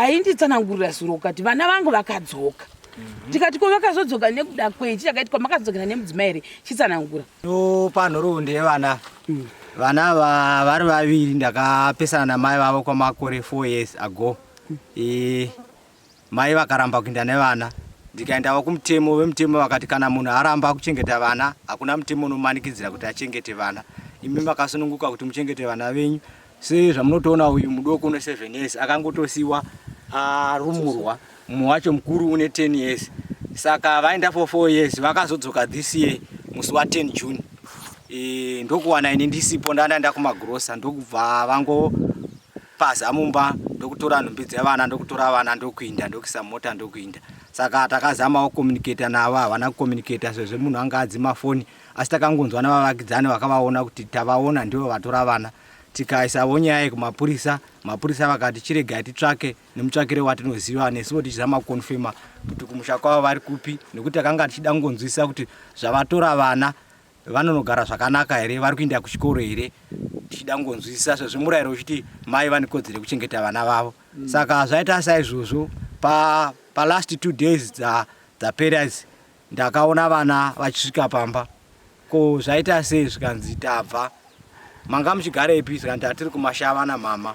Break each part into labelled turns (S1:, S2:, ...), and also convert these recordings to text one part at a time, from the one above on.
S1: Wainditsanangurira zuro ukati vana vangu vakadzoka. Tikati ko vakazodzoka nekuda kwei? Chakaitwa makazodzokera nemudzimai here? Chitsanangura.
S2: Topa nhoroondo yevana. Vana ava vari vaviri, ndakapesana namai vavo kwamakore 4 years ago. Mai vakaramba kuenda nevana, ndikaendavo kumutemo. Vemutemo vakati kana munhu aramba kuchengeta vana, hakuna mutemo unomanikidzira kuti achengete vana. Imi makasununguka kuti muchengete vana venyu. Sezvamunotoona, uyu mudoko une 7 years akangotosiwa arumurwa, mumwe wacho mukuru une 10 years. Saka vaenda for 4 years, vakazodzoka this year musi wa10 June. Ndokuwana ini ndisipo, ndandaenda kumagrosa, ndokubva vangopaza mumba, ndokutora nhumbi dzevana, ndokutora vana, ndokuinda, ndokuisa mota, ndokuinda. Saka takazamawo kucommunicata navo, havana kucommunicata sezvo munhu anga adzima foni, asi takangonzwa navavakidzani vakavaona kuti tavaona, ndivo vatora vana. Tikaisavo nyaya yekumapurisa. Mapurisa vakati chiregai titsvake nemutsvakire watinoziva, nesuwo tichizama kuconfirma kuti kumusha kwavo vari kupi, nekuti takanga tichida kungonzwisisa kuti zvavatora vana vanonogara zvakanaka here, vari kuenda kuchikoro here, tichida kungonzwisisa sezvo murayiro uchiti mai vane kodzero yekuchengeta vana vavo. Saka zvaita saizvozvo, palast 2 days dzapera idzi, ndakaona vana vachisvika pamba. Ko zvaita sei? Zvikanzi tabva. Manga muchigarepi? Zvikanzi tatiri kumashava namama.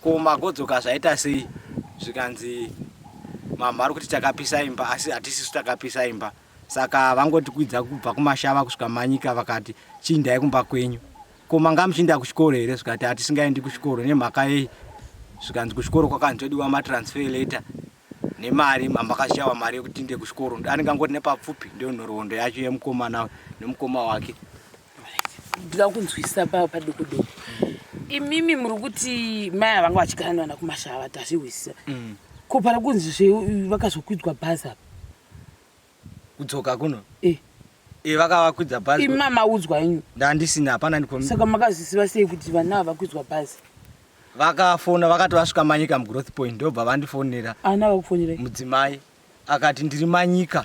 S2: Ko magodzoka zvaita sei? Zvikanzi mama ari kuti takapisa imba, asi hatisisu takapisa imba. Saka vangotikwidza kubva kumashava kusvika Manyika, vakati chiindai kumba kwenyu. Ko manga muchiinda kuchikoro here? Zvikati hatisingaendi kuchikoro. Nemhaka yei? Zvikanzi kuchikoro kwakanzi todiwa matransfer letter nemari, mama akashawa mari yekuti tiinde kuchikoro. Anenge angoti nepapfupi, ndiyo nhoroondo yacho yemukomana nemukoma wake.
S1: Ndoda kunzwisisa paduku duku. Imimi muri kuti mai avanga vachigara nevana kumashava, tazvihwisisa. Ko pari kunzi zve vakazokwidzwa bhazi apa?
S2: Kudzoka kuno? Eh. E, vakavakwidza bhazi.
S1: Imi mamaudzwa inyu?
S2: Ndandisina, hapana.
S1: Saka makaziziva sei kuti vana ava vakwidzwa bhazi?
S2: Vakafona, vakati vasvika Manyika mugrowth point, ndobva vandifonera.
S1: Ana vakufonerai?
S2: Mudzimai akati ndiri Manyika.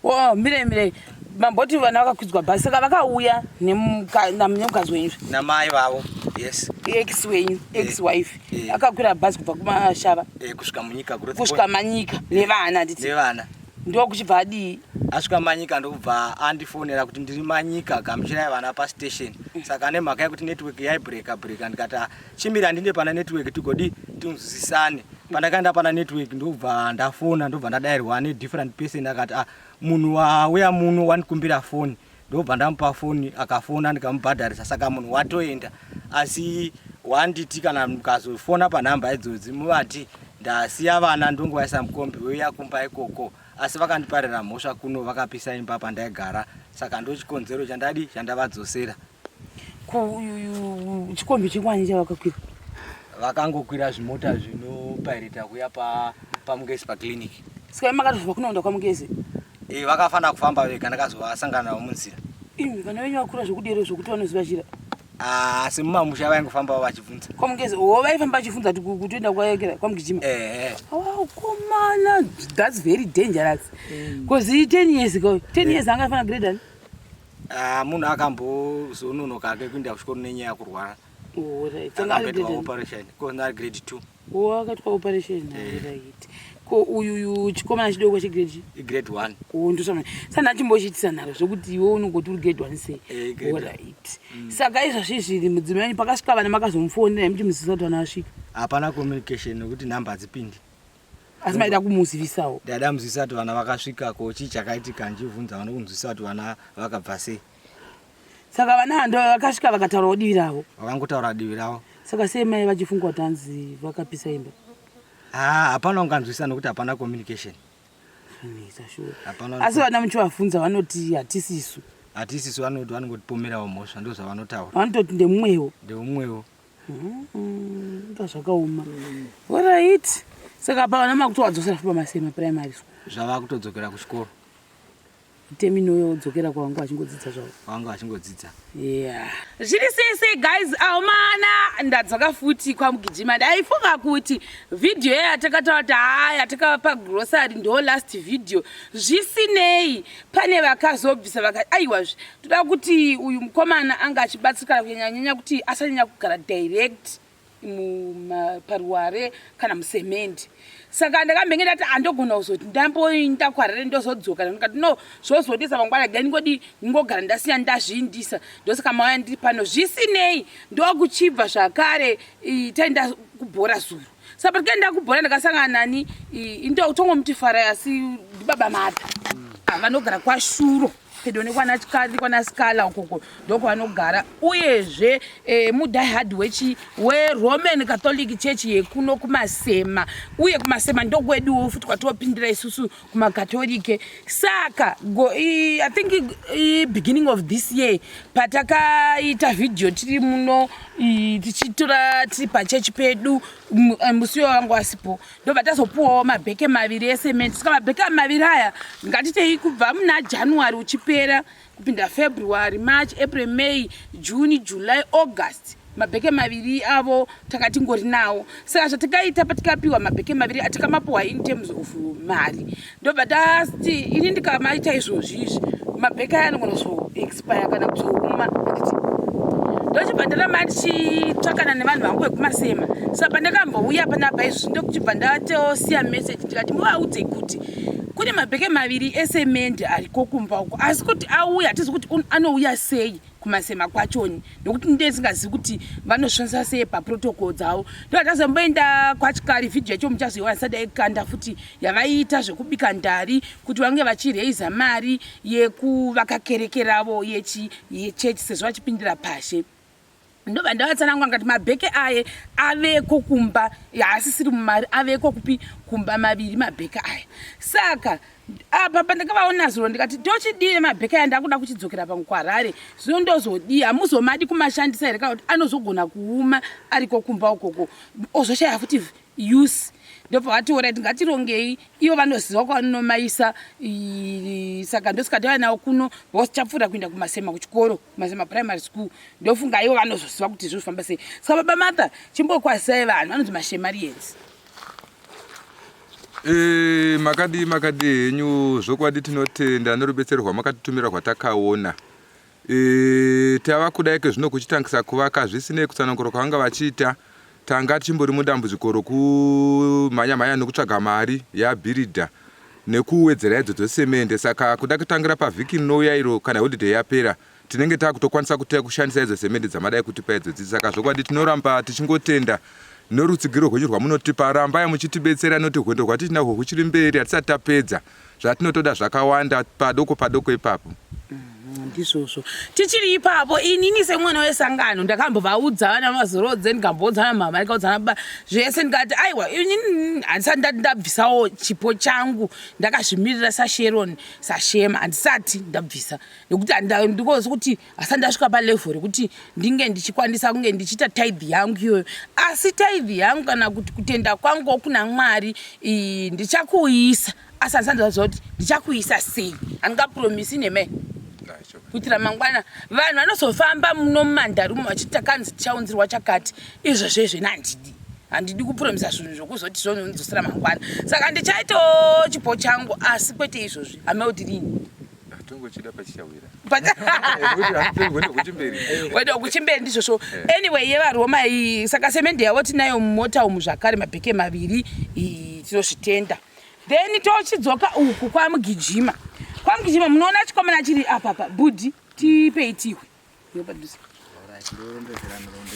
S1: Oh, mirei, mirei. Mamboti vana vakakwidzwa bhazi, saka vakauya nemukadzi wenyu?
S2: Namai vavo, yes.
S1: Ex wenyu, ex wife? Eh. Akakwira bhazi kubva kumashava?
S2: E, kusvika munyika growth
S1: kusvika point. Manyika nevana, handiti?
S2: Nevana.
S1: Ndokuchibva adii?
S2: Asvika Manyika, ndokubva andifonera kuti ndiri Manyika, gamuchirai vana pastation. Saka nemhaka yekuti network yaibreaka breaka, ndikati, "Ah, chimira ndinde pana network tigodi tinzwisisane." Pandakaenda pana network, ndobva ndafona, ndobva ndadairwa nedifferent person. Akati, "Ah, munhu wauya muno wandikumbira foni." Ndobva ndamupa foni, akafona, ndikamubhadharisa. Saka munhu watoenda, asi wanditi kana mukazofona panhamba idzodzi muvati ndasiya vana, ndongovaisa mukombi weuya kumba ikoko. Asi vakandiparira mhosva kuno, vakapisa imba pandaigara, saka ndochikonzero chandadi chandavadzosera.
S1: Chikombi chikwani chavakakwira?
S2: Vakangokwira zvimota zvinopaireta kuya paMungezi paclinic.
S1: Saka makatozobva kunoenda kwaMungezi?
S2: E, vakafanira kufamba vega, ndakazovasangana navo munzira.
S1: Imi, vana venyu vakura zvekudero zvokuti vanoziva zhira?
S2: Asi mumamusha vaingofambawo vachibvunza.
S1: KwaMungezi o, vaifamba vachibvunza kuti kutoenda kwaekera kwaMugijima?
S2: Ehe.
S1: Komana, that's very dangerous, because 10 years ko 10 years angafana grade ani?
S2: Ah, munhu akambozononoka ake kuenda kuchikoro nenyaya yekurwara. Akamboitwa operation kona grade 2.
S1: Wakatwa operation? Right. Ko uyuyu chikomana chidoko chegrade?
S2: Igrade 1.
S1: Ndosana sana achimbochiitisa nharo zvekuti iwe unongoti uri grade 1 sei?
S2: Eh, grade one.
S1: Alright, saka izvozvi zviri mudzimai wenyu, pakasvika vana makazomufonera muchimuzivisa kuti vana vasvika?
S2: Hapana communication nekuti nhamba hadzipindi.
S1: Asi maida kumuzivisawo?
S2: Ndaida muzivisa kuti vana vakasvika. Ko chii chakaitika, ndichibvunza vana kunzwisisa kuti vana vakabva sei.
S1: Saka vana hando vakasvika vakataurawo divi ravo?
S2: Vakangotaura divi ravo.
S1: Saka sei mai vachifunga kuti hanzi vakapisa imba?
S2: Ah, hapana unganzwisisa nekuti hapana communication.
S1: Zvanetsa sure.
S2: Hapana.
S1: Asi vana muchivabvunza vanoti hatisisu?
S2: Hatisisu, vanoti vanongotipomerawo mhosva, ndo zvavanotaura.
S1: Vanototi ndemumwewo?
S2: Ndeumwewo.
S1: Inga zvakaoma. Alright, saka pa vana makutovadzosera futi pamasema primary school?
S2: Zvava kutodzokera kuchikoro.
S1: Temino yodzokera kwavanga vachingodzidza zvavo?
S2: Vanga vachingodzidza.
S1: Yeah, zviri sei sei guys, aumana ndadzoka futi kwaMugijima. Ndaifunga kuti vhidhiyo yatakataura kuti haa yatakavapa grocery ndo last video. Zvisinei, pane vakazobvisa vakati aiwazve toda kuti uyu mukomana anga achibatsirikana, kunyanyanyanya kuti asanyanya kugara direct. Paruware kana musemendi. Saka ndakambenge ndati andogona kuzoti ndamboinda kuHarare ndozodzoka, ndikati no, zvozodisa mangwana gai ndingodi ndingogara ndasiya ndazviindisa. Ndosaka mauya ndiri pano. Zvisinei, ndokuchibva zvakare taenda kubhora zuro. Saka patikaenda kubhora ndakasangana nani, tongomuti Farai, asi ndibaba Martha vanogara kwaShuro pedo nekwana Sikala ukoko ndokwavanogara. Uyezve mudiehard wechi weRoman Catholic Church yekuno kuMasema, uye kuMasema ndokweduwo futi kwatopindira isusu kumakatolike. Saka I think beginning of this year patakaita vhidhiyo tiri muno tichitora tiri pachechi pedu, musi wangu asipo, ndobva tazopuwawo mabheke maviri esemende. Saka mabheke maviri aya ngatitei kubva muna January uchipera kupinda February, March, April, May, June, July, August, mabheke maviri avo takatingori nawo. Saka zvatikaita, patikapiwa mabheke maviri atikamapiwa in terms of mari, ndobva tati ini ndikamaita izvozvi izvi, mabheke aya anogona kuzoexpire kana kuzouma, handiti? Ndochibva ndaramba ndichitsvakana nevanhu vangu vekuMasema. Saka pandakambouya panapa izvozvi, ndokuchibva ndatosiya message, ndikati muvaudze kuti kune mabheke maviri esemende ariko kumba uko, asi kuti auya hatizi kuti anouya sei kuMasema kwachoni, nokuti ndesingazivi kuti vanoshandisa sei paprotocol dzavo. Ndo tazomboenda kwaChikari, vhidhiyo yacho muchazoiwana sati aikanda futi, yavaiita zvekubika ndari kuti vange vachireiza mari yekuvaka kereke ravo yechechi sezvo vachipindira pashe. Ndobva ndavatsanangura ngati mabheke aye aveko kumba, haasisiri mumari, aveko kupi? Kumba, maviri mabheke aya. Saka apa pandakavaona zuro ndikati tochidii mabheke aya? Ndakuda kuchidzokera pamwe kuHarare zvino, ndozodii? Hamuzomadi kumashandisa here, kana kuti anozogona kuuma ariko kumba ukoko ozoshaya futi use? Ndobva vati alright, ngatirongei, ivo vanoziva kwavanomaisa. Saka ndosika tauya nawo kuno because chapfuura kuenda kuMasema kuchikoro, Masema Primary School. Ndofunga ivo vanozoziva kuti zvinofamba sei. Saka baba Martha, chimbokwazisai vanhu vanonzi maShemarians.
S3: Makadii, makadii henyu? Zvokwadi tinotenda nerubetsero rwamakatitumira rwatakaona. Tava kuda ike zvino kuchitangisa kuvaka. Zvisinei, kutsanangura kwavanga vachiita, tanga tichimbori mudambudziko rokumhanya mhanya nekutsvaga mari yabhiridha nekuwedzera idzodzo semende. Saka kuda kutangira pavhiki rinouya iro, kana holiday yapera, tinenge taakutokwanisa kushandisa idzo semende dzamadai kutipa idzodzi. Saka zvokwadi tinoramba tichingotenda nerutsigiro rwenyu rwamunotipa. Rambai muchitibetsera, noti rwendo rwatichinahwo huchiri mberi, hatisati tapedza. Zvatinotoda zvakawanda, padoko padoko ipapo.
S1: Ndizvozvo, tichiri ipapo, inini semwana wesangano ndakambovaudza vana Mazorodze, ndikamboudza na mama, ndikaudza baba zvese, ndikati aiwa, inini handisati ndati ndabvisawo chipo changu. Ndakazvimirira saSharon, saShema, handisati ndabvisa nekuti ndikozi kuti hasati ndasvika palevel rekuti ndinge ndichikwanisa kunge ndichiita tithe yangu iyoyo. Asi tithe yangu kana kuti kutenda kwangu kuna Mwari ndichakuisa, asi handisati ndaziva kuti ndichakuisa sei. Handingapromisi neme kuitira mangwana vanhu vanozofamba muno mumandarumo vachiti takanzi tichaunzirwa chakati. Izvozvo izvo handidi, handidi kupromisa zvinhu zvokuzoti zvonondidzosera mangwana. Saka ndichaitawo chipo changu, asi kwete izvozvi. Hamene kuti rini.
S3: Tongochida pachichawira.
S1: Weda kuchimberi, ndizvozvo. Anyway, yevaRoma iyi, saka semende yavo tinayo mumota umu zvakare, mabheke maviri, tinozvitenda. Then tochidzoka uku kwaMugijima. KwaMugijima munoona chikomana chiri apapa. Bhudhi, tipei tihwe yopadhuze.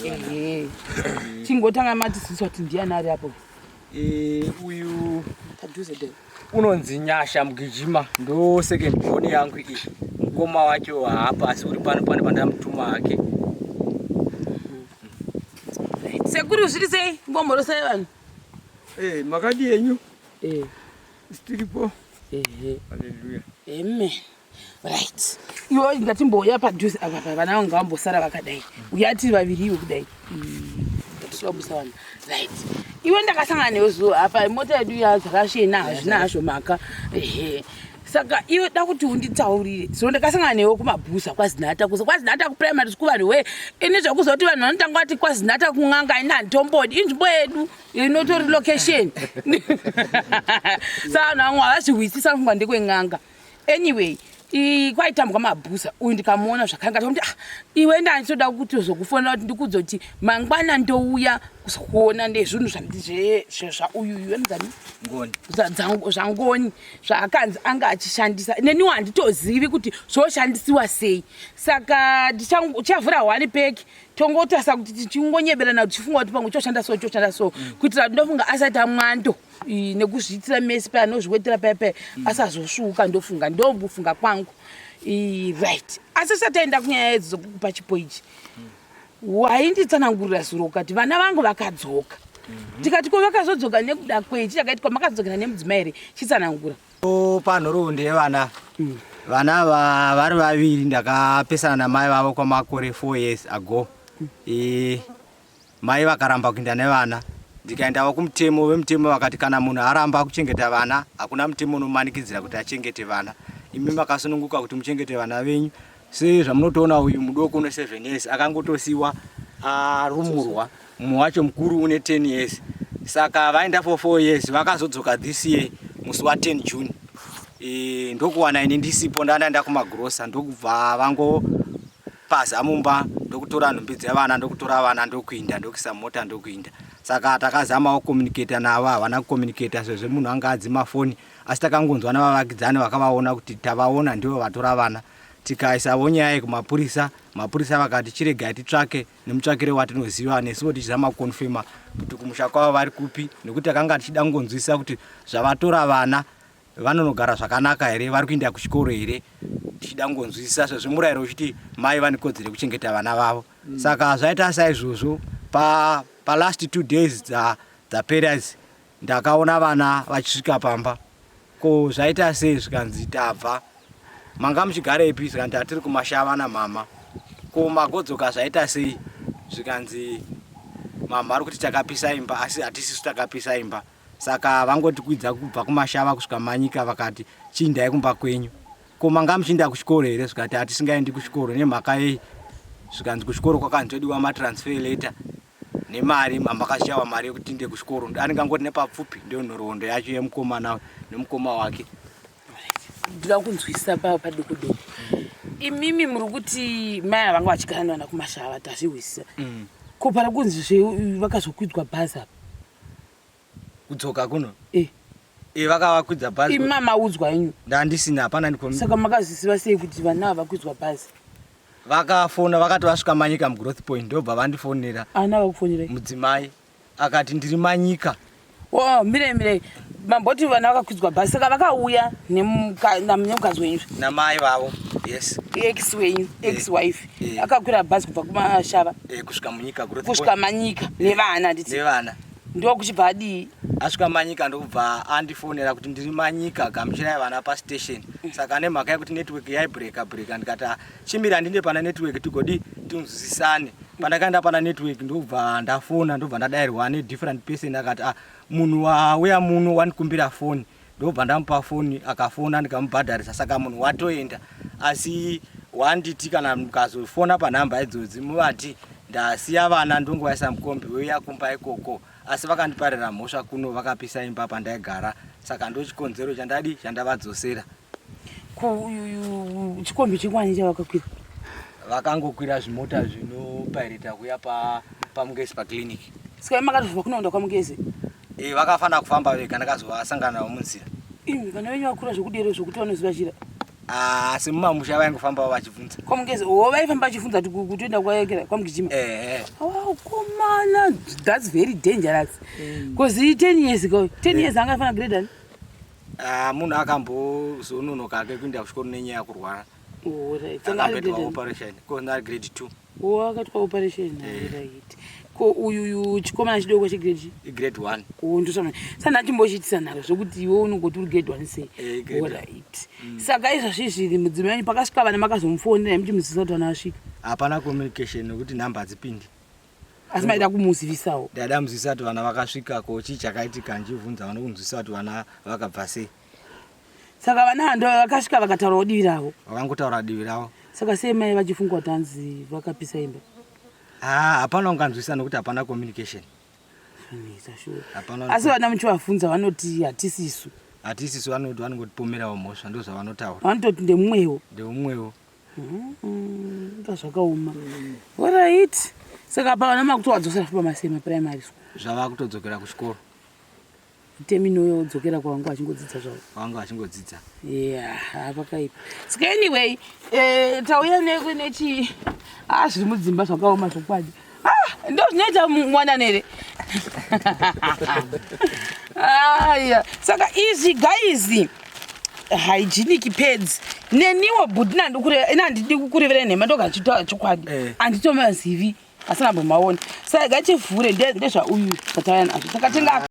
S1: Ehe, chingotanga matizisa kuti ndiani ari apo.
S2: Uyu
S1: padhuze de.
S2: Unonzi Nyasha Mugijima, ndo second born yangu iyi. Mukoma wacho haapa, asi uri pano, pane pandamutuma hake.
S1: Sekuru, zviri sei? Ngomhorosai vanhu.
S4: Makadi yenyu? Tiripo.
S1: Ehe.
S4: Haleluya.
S1: Amen. Right, iwo ngatimbouya padhuze apa pa vana vangu ngavambosara vakadai, uya tiri vaviri iwe kudai, ngatisobusa vanhu. Right, iwe ndakasangana newe zuva apa mota yedu yazvakashena, hazvina hazvo maka. Ehe, saka iwe da kuti unditaurire. So ndakasangana newe kumabhusa kwaZinata, kuza kwaZinata kuprimary school. Vanhu we, ini zvekuzoti vanhu vanotanga vati kwaZinata kun'anga, ini handitombodi. Inzvimbo yedu inotori location, saka vanhu vamwe havazvihwisisa, funga ndekwen'anga. Anyway, Kwaitambwa mabhusa uyu ndikamuona zvakanga kuti ah, iwe ndanditoda kutozokufonera kuti ndikuudze kuti mangwana ndouya kuzokuona nezvinhu zvauyuyu anonzani zvangoni zvaakanzi anga achishandisa neniwo handitozivi kuti zvoshandisiwa sei saka ndichavhura one pack tongotarisa kuti tichingonyeberana tichifunga kuti pamwe choshanda so choshanda so kuitira kuti ndofunga asati amwando nekuzviitira mesi paya anozviwetera paya paya asazosvuuka ndofunga ndokufunga kwangu right asi sati aenda kunyaya idzi dzokukupa chipo ichi wainditsanangurira zuro ukati vana vangu vakadzoka tikati ko vakazodzoka nekuda kwei chakaitwa makadzokera nemudzimai here chitsanangura
S2: Panhoroondo yevana vana ava vari vaviri ndakapesana namai vavo kwamakore 4 years ago. Mai vakaramba kuenda nevana ndikaendavo kumutemo vemutemo vakati kana munhu aramba kuchengeta vana hakuna mutemo unomanikidzira kuti achengete vana imi makasununguka kuti muchengete vana venyu sezvamunotoona uyu mudoko une 7 years akangotosiwa arumurwa mumwe wacho mukuru une 10 years saka vaenda for 4 years vakazodzoka this year musi wa 10 June ndokuwana ini ndisipo ndandaenda kumagrosa ndokubva vangopaza mumba ndokutora nhumbi dzevana ndokutora vana ndokuinda ndokuisa mota ndokuinda saka takazamawo kucommunicata navo havana kucommunicata sezvo munhu anga adzima foni asi takangonzwa navavakidzani vakavaona kuti tavaona ndivo vatora vana tikaisavo nyaya yekumapurisa mapurisa vakati chiregai titsvake nemutsvakire watinoziva nesuwo tichizama kukonfirma kuti kumusha kwavo vari kupi nekuti takanga tichida kungonzwisisa kuti zvavatora vana vanonogara zvakanaka here vari kuinda kuchikoro here tichida kungonzwisisa sezvo murayiro uchiti mai vane kodzero yekuchengeta vana vavo saka zvaita saizvozvo pa palast 2 days dzapera idzi ndakaona vana vachisvika pamba ko zvaita sei zvikanzi tabva manga muchigarepi zvikanzi hatiri kumashava namama ko magodzoka zvaita sei zvikanzi mama vari kuti takapisa imba asi hatisisu takapisa imba saka vangotikwidza kubva kumashava kusvika manyika vakati chiindai kumba kwenyu ko manga muchiinda kuchikoro here zvikati hatisingaendi kuchikoro nemhaka yei zvikanzi kuchikoro kwakanzi todiwa matransfer letter nemari mama akashawa mari yekuti tiende kuchikoro anenge angoti nepapfupi ndiyo nhoroondo yacho yemukomana nemukoma wake
S1: ndoda kunzwisisa paduku duku imimi muri kuti mai avanga vachigara nevana kumashava tazvihwisisa ko pari kunzi zve vakazokwidzwa bhazi apa
S2: kudzoka kuno eh. E vakavakwidza bhazi
S1: imi mamaudzwa inyu
S2: ndandisina hapana ndikomi
S1: saka makazviziva sei kuti vana ava vakwidzwa bhazi
S2: vakafona vakati vasvika manyika mugrowth point ndobva vandifonera
S1: ana vakufonerai
S2: mudzimai akati ndiri manyika
S1: oh mirei mirei mamboti vana vakakwidzwa bhazi saka vakauya nemukadzi wenyu
S2: namai vavo yes
S1: ex wenyu ex wife akakwira bhazi kubva kumashava
S2: kusvika munyika growth
S1: kusvika manyika nevana nditi
S2: nevana
S1: ndokuchibva adii
S2: asvika manyika ndokubva andifonera kuti ndiri manyika gamuchirai vana pastation saka nemhaka yekuti network yaibreaka breaka ndikati "Ah, chimira ndinde pana network tigodi tinzwisisane pandakaenda pana network ndobva ndafona ndobva ndadairwa nedifferent person akati ah, munhu wauya muno wandikumbira foni ndobva ndamupa foni akafona ndikamubhadharisa saka munhu watoenda asi wanditi kana mukazofona panhamba idzodzi muvati ndasiya vana ndongovaisa mukombi weuya kumba ikoko asi vakandiparira mhosva kuno vakapisa imba pandaigara saka ndochikonzero chandadi chandavadzosera
S1: ko chikombi chekwani chavakakwira
S2: vakangokwira zvimota zvinopaireta kuya pamugezi paclinic
S1: saka makatozva kunoenda kwamugezi
S2: e, vakafanira kufamba vega ndakazovasangana navo munzira
S1: imi vana venyu vakura zvekudero zvokuti vanoziva zhira
S2: asi mumamusha vaingofambawo vachibvunza
S1: kwamugezi o vaifamba vachibvunza kuti kutoenda kwaekera kwamugijima
S2: ehe
S1: komana that's very dangerous because 10 years ago 10 years anga afana grade ani
S2: Ah, munhu akambozononoka ake kuenda kuchikoro nenyaya yekurwara
S1: Alright. Sanga ari
S2: akamboitwa
S1: grade ani?
S2: operation kona grade 2
S1: O akaitwa operation right ko uyuyu chikomana chidoko chegrade chi
S2: igrade 1
S1: o ndosana sana achimbochiitisa nharo zvokuti iwe unongoti uri grade 1 sei
S2: Eh, grade one.
S1: Alright. Saka izvozvi mudzimai wenyu pakasvika vana makazomufonera muchimuzivisa kuti vana vasvika
S2: hapana communication nekuti nhamba hadzipindi
S1: asi maida kumuzivisawo
S2: ndaida muzivisa kuti vana vakasvika ko chii chakaitika ndichibvunza vana kunzwisisa kuti vana vakabva sei
S1: saka vana hando vakasvika vakataurawo divi ravo
S2: vakangotaura divi ravo
S1: saka sei mai vachifunga kuti hanzi vakapisa imba
S2: Ah, hapana unganzwisisa nekuti hapana communication
S1: Zvanetsa sure
S2: hapana
S1: asi vana muchivabvunza vanoti hatisisu
S2: Hatisisu vanoti vanongotipomerawo mhosva, ndozvavanotaura.
S1: Vanototi ndemumwewo.
S2: Ndeumwewo.
S1: Inga zvakaoma. Alright, saka pavana makutovadzosera futi pamasema primary school?
S2: Zvava kutodzokera kuchikoro.
S1: Teminoyo odzokera kwavanga vachingodzidza zvavo.
S2: Vanga vachingodzidza.
S1: Yeah, pakaipa. Saka anyway, tauya nechi zviri mudzimba zvakaoma zvokwadi. Ah, ndo zvinoita mwana here? Aya, saka izvi guys, hygienic pads, neniwo bhudhi nandidi kukurevera nhema, ndoga chokwadi. Handitomazivi, asina mbomaona. Saka gachivhure, ndezvauyu zvatauya nazvo, takatenga.